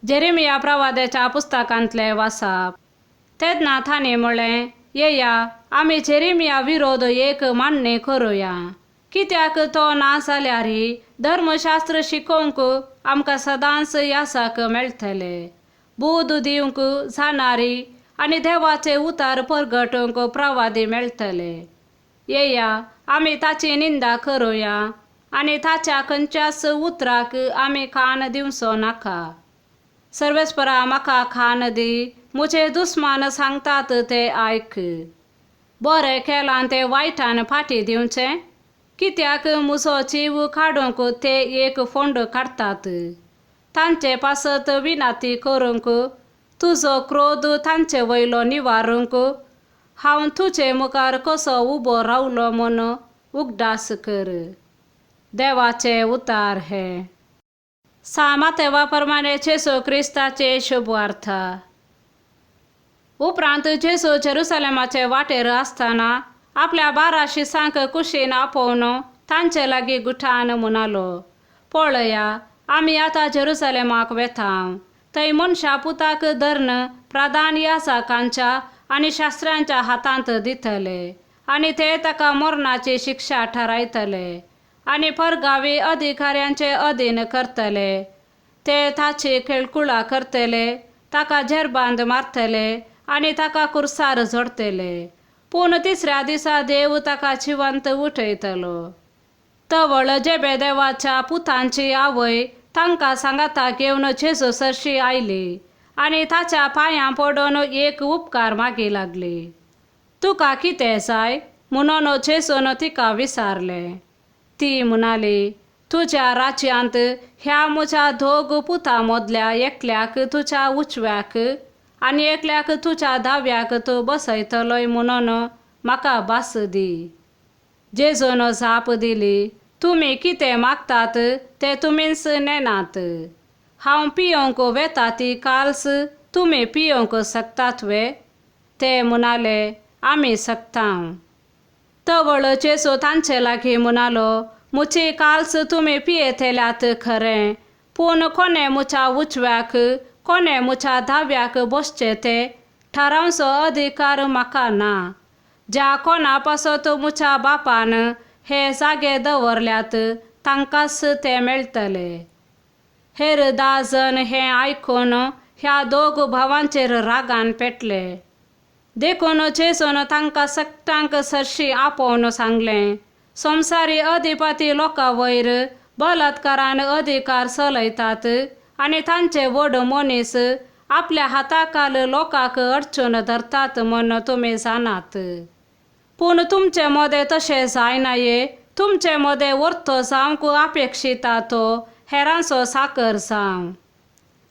Jeremiah प्रवाद्याच्या पुस्तकांतलें वाचप. तेन्ना तांणी म्हळें, येया, आमी जेरेमिया विरोध एक माण्णी करुया, कित्याक तो ना जाल्यार धर्मशास्त्र शिकोवंक आमकां सदांच यासाक मेळटले, बूद दिवंक जाणारी आनी देवाचे उतार परगटूंक प्रवादी मेळटले. येया, आमी ताची निंदा करुया आनी ताच्या खंयच्याच उतराक आमी कान दिवचो नाका. सर्वेस्परा, म्हाका कान दी, म्हजे दुस्मान सांगतात ते आयक. बरें केलां तें वायटान फाटीं दिवचें? कित्याक म्हजो जीव काडूंक ते एक फोंड काडटात. तांचे पासत विनंती करूंक, तुजो क्रोध तांचे वयलो निवारूंक हांव तुजे मुखार कसो उबो रावलो म्हूण उगडास कर. देवाचे उतार हे. सा मातेवा प्रमाणे जेजू क्रिस्ताचे शुभवार्ता. उपरांत जेजू जेरुसलेमाचे वाटेर आसतना आपल्या 12 शिसांक कुशीन आपोवन तांचे लागीं गुठान म्हणालो, पळया, आमी आतां जेरुसलेमाक वेता. थंय मनशा पुताक धरून प्रधान याजकांच्या आनी शास्त्र्यांच्या हातांत दितले आनी ते ताका मरणाची शिक्षा थारायतले आनी परगावी अधिकाऱ्यांचे अधीन करतले. ते ताची खेळकुळा करतले, ताका झेरबांद मारतले आनी ताका कुर्सार जोडटले. पूण तिसऱ्या दिसा देव ताका जिवंत उठयतलो. तवळ जेबेदेवाच्या पुतांची आवय तांकां सांगाता घेवन जेजू सरशी आयली आनी ताच्या पांयां पडून एक उपकार मागी लागली. तुका कितें जाय म्हणून जेजून तिका विचारलें. ती म्हणाली, तुज्या राज्यांत ह्या म्हज्या दोग पुतां मदल्या एकल्याक तुज्या उजव्याक आनी एकल्याक तुज्या दाव्याक तूं बसयतलोय म्हणून म्हाका भास दी. जेजून जाप दिली, तुमी कितें मागतात तें तुमीच नेनात. हांव पियोवंक वेता ती काल्स तुमी पियोवंक शकतात वे? ते म्हणाले, आमी शकता. तवळ जेजू तांचे लागीं म्हणालो, म्हजी काल्स तुमी पियेतल्यात खरें, पूण कोणें म्हज्या उजव्याक कोणें म्हज्या दाव्याक बसचें तें थारावचो अधिकार म्हाका ना. ज्या कोणा पासत म्हज्या बापान हे जागे दवरल्यात तांकांच ते मेळटले. हेर 10 जण हें आयकून ह्या दोग भावांचेर रागान पेटले. देखून जेजून तांकां सगटांक सरशी आपोवन सांगलें, संवसारी अधिपती लोकां वयर बलात्कारान अधिकार चलयतात आनी तांचे व्हड मनीस आपल्या हाताखाल लोकांक अडचण धरतात म्हूण तुमी जाणात. पूण तुमचे मदें तशें जायना ये. तुमचे मदें व्हरतो जावंक अपेक्षिता तो हेरांचो साकर जावं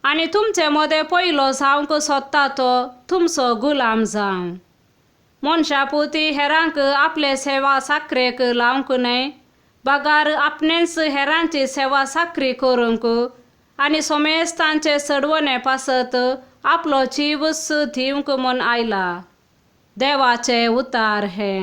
आनी तुमचे मदें पयलो जावंक सोदता तो तुमचो गुलाम जावं. मनशा पुती हेरांक आपले सेवा साकरेक लावंक न्हय, बगार आपणेंच हेरांची सेवा साकरी करूंक आनी सोमेस्तांचे चडवणे पासत आपलो जीवच दिवंक म्हूण आयला. देवाचे उतार हे.